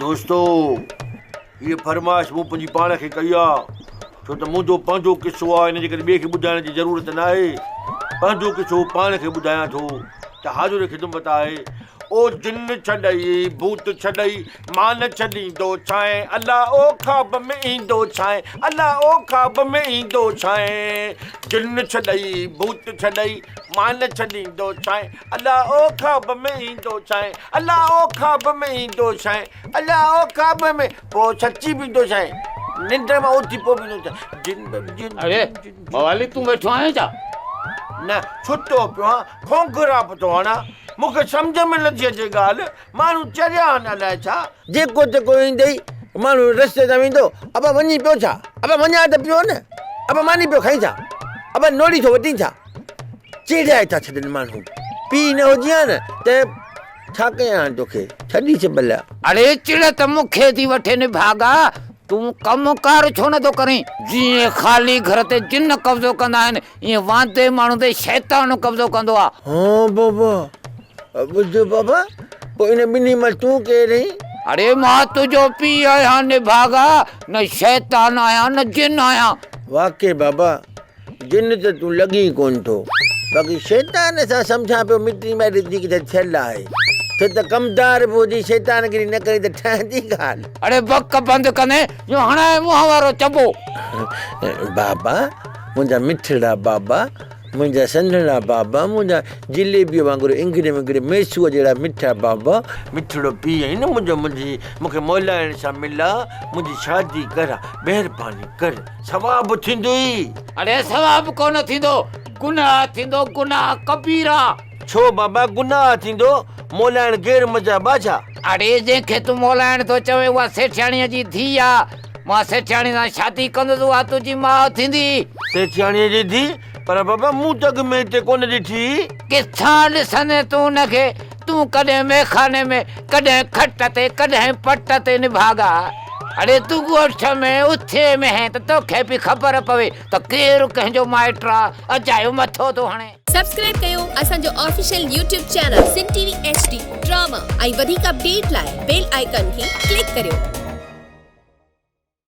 دوستو! هيء فرمائش مون پنهنجي پاڻ کي ڪئي آ، ڇو ته منهنجو پنهنجو قصو آ، ان جي ڪري ٻئي کي ٻڌائڻ جي ضرورت ناهي. پنهنجو قصو پاڻ کي ٻڌايان ٿو ته حاضر خدمت آهي. او جن ڇڏئي، ڀوت ڇڏئي، مان نه ڇڏيندو ڇانء، الا او خواب ۾ ايندو ڇانء، الا او خواب ۾ ايندو ڇانء. جن ڇڏئي، ڀوت ڇڏئي، مان نه ڇڏيندو ڇانء، الا او خواب ۾ ايندو ڇانء، الا او خواب ۾ ايندو ڇانء، الا او خواب ۾، پوء سچي به ايندو ڇانء، ننڊ مان اٿي پوء به ايندو ڇانء، جن جن اڙي موالي تون ويٺو آهين ڇا؟ نه ڇٽو پيو آهيان، کونگهرا به ٿو هڻان، مون کي سمجهه ۾ نٿي اچي ڳالهه، ماڻهو چريا آهن الائي ڇا؟ جيڪو تيڪو ايندئي ماڻهو رستي تان ويندو، ابا وڃين پيو ڇا؟ ابا وڃان ته پيو نه، ابا ماني پيو کائين ڇا؟ ابا نوڙي ٿو وٽين ڇا؟ چيڙائي ٿا ڇڏن ماڻهو. پيء نه هجين ها نه ته ڇا ڪيان ها توکي، ڇڏي ڇ ڀلا. اڙي چڙ ته مون کي ٿي وٺي نڀاڳا، تون ڪم ڪار ڇو نه ٿو ڪرين؟ جيئن خالي گهر تي جن قبضو ڪندا آهن، ائين واندي ماڻهو تي شيطان قبضو ڪندو آ. ها بابا، ٻڌ بابا، پوء ان ٻنهي مان تون ڪير آهين؟ اڙي مان تنهنجو پيء آهيان نڀاڳا، نه شيطان آهيان نه جن آهيان. واقعي بابا، جن ته تون لڳين ڪونه ٿو. باقي شيطان سان سمجهان پيو مٽي مائٽي تنهنجي ڪٿي ٿيل آهي. ڇو ته ڪمدار به هجين شيطانگيري نه ڪرين ته ٺهندي ڳالهه. اڙي بڪ بند ڪندين جو هڻانء منهن وارو چٻو. بابا منهنجا مٺڙا بابا منهنجا سنهڙا بابا منهنجا جليبيء وانگر انگڙي ونگڙي ميسوء جهڙا مٺا بابا. مٺڙو پيء آهين نه منهنجو منهنجي مون کي مولائڻ سان ملاء منهنجي شادي ڪراء مهرباني ڪر. ثواب ٿيندوئي. اڙي ثواب ڪونه ٿيندو، گناهه ٿيندو، گناهه ڪبيرا. ڇو بابا گناهه ٿيندو، مولائڻ غير مذهب آ ڇا؟ اڙي جنهن کي تون مولائڻ ٿو چوين اها سيٺياڻيء جي ڌيء آ، مان سيٺياڻيء سان شادي ڪندس اها تنهنجي ماء ٿيندي. سيٺياڻيء جي ڌيء؟ پر بابا مون ته اڳ ۾ هتي ڪونه ڏٺي. ڪٿان ڏسندين تون ان کي، تون ڪڏهن ميخاني ۾، ڪڏهن کٽ تي، ڪڏهن پٽ تي نڀاڳا. اڙي تون ڳوٺ ۾ اٿي مهين ته توکي به خبر پوي ته ڪير ڪنهن جو مائٽ آ، اجايو مٿو ٿو هڻين. سبسڪرائب ڪيو اسان جو official YouTube channel Sindh T V H D drama ۽ وڌيڪ اپڊيٽ لاء بيل آئيڪان کي ڪلڪ ڪريو.